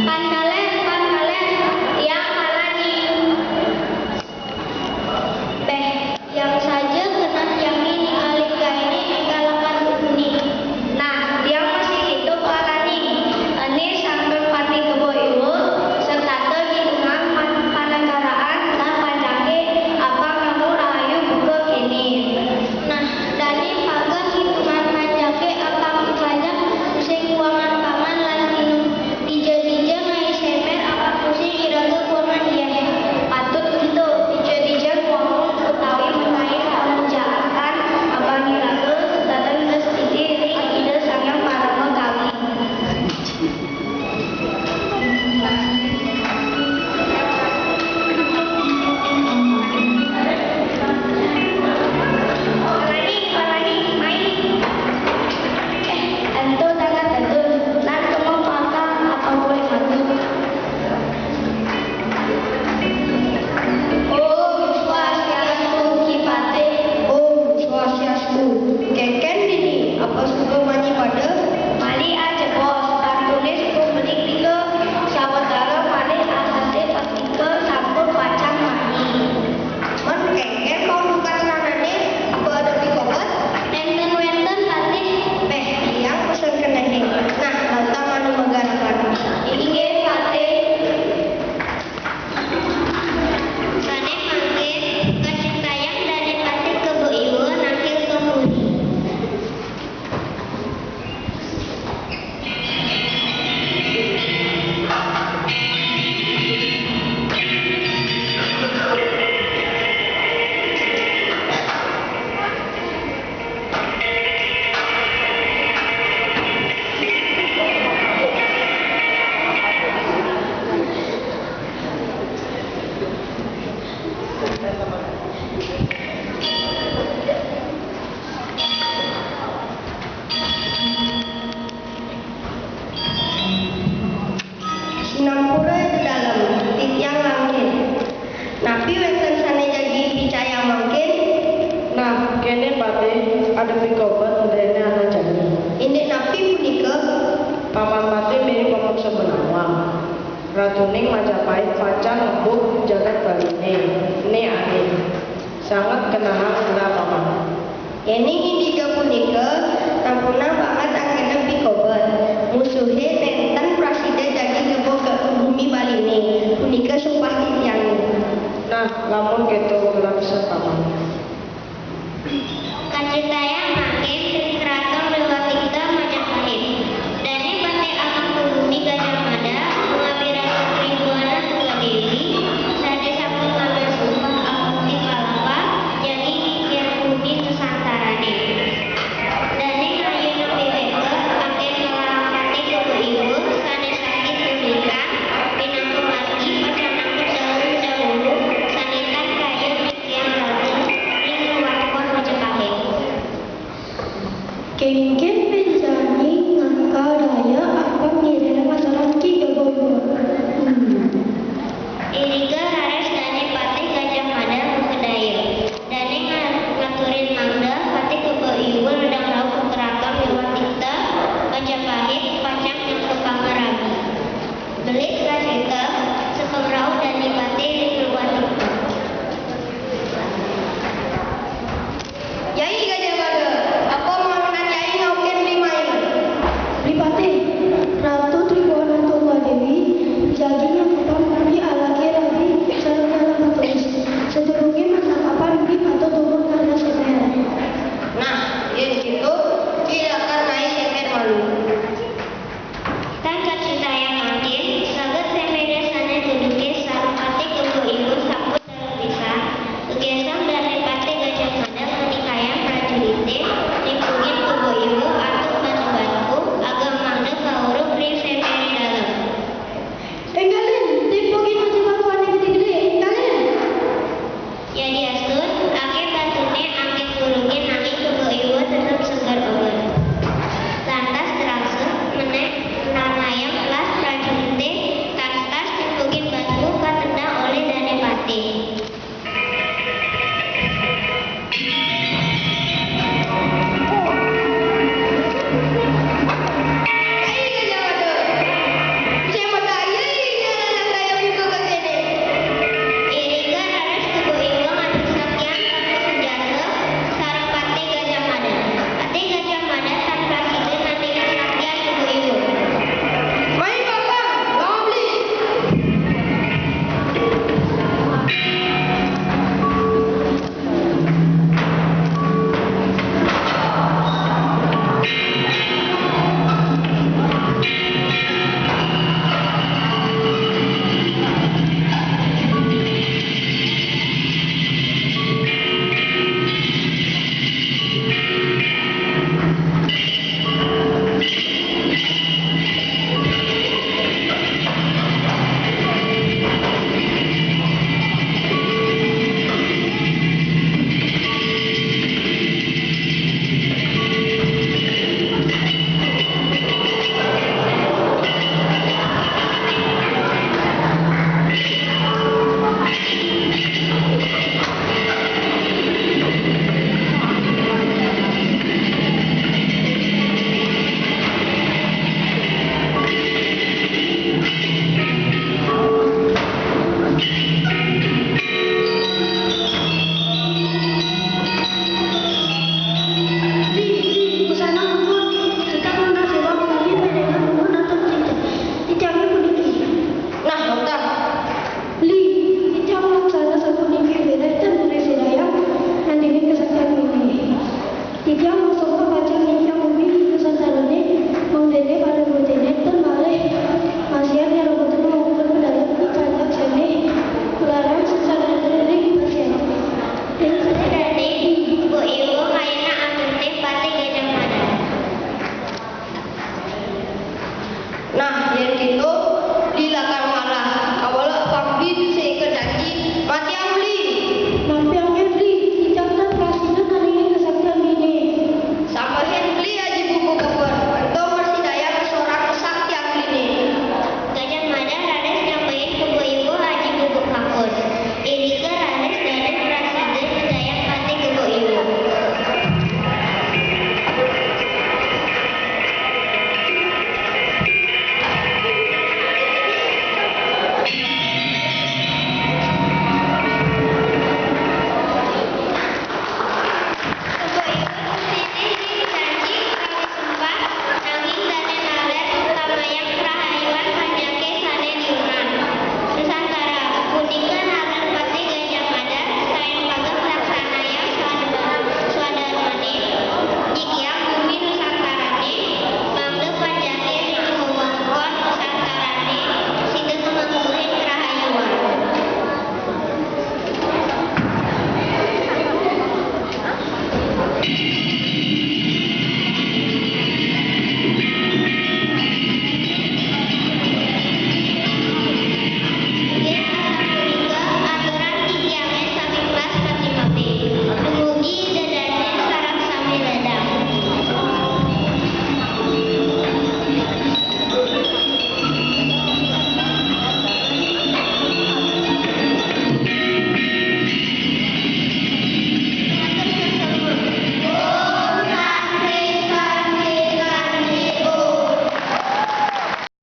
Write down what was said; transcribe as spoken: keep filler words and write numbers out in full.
Pancalén, pancalén, tiang kalani. Béh, tiang saja keneh tiangé ningali gainé énggalakan uhuni. Nah, tiang masih kitu kalani. Ené saking Patih Kebo Iwa, setata hitungan pan-, panenggaraan lan panjaké apang nemu rahayu buka kéné. Nah, dané pagar hitungan panjaké apang panjak sing kuangan pangan lan minum. Dija-dija ngai semer apang kusing iraga kuangan dieh. Patut ento dija-dija ngwangun utawi menawi pamujaan apang iraga sedadan prestiti ring Ida Sang Hyang Parama Kawi. Kalani, kalani, mai. Eh, ento tangan tedun, lan kema pangkal apa boleh matur. Om Swastiastu, Ki Patih. Om Swastiastu. Kénkén dini, apa suba mani pada? Malih ajebos, tantuné suba mani nika, sawatara malih asate pastika sampun pacang mani. Mun kénkén paundukan ranané, apa ada pikobet? Nénten wénten, Patih. Béh, tiang pesen kenehé. Nah, rauta manu magarapan. Inggih, Patih. Sané mangkin, kacritayang Dané Patih Kebo Iwa nangkil ka puri. Sinampura Ida Dalem, titiang langkit. Napi wénten sané jagi picayang mangkin? Nah, kéné Patih, ada pikobet ndréné anak jani. Indik napi punika? Paman Patih mirib pameksa benawang. Ratuning Majapahit pacang ngebug jagat Baliné, né ané. Sanget kenehang ira Paman. Yéning indiga punika, sampunang Paman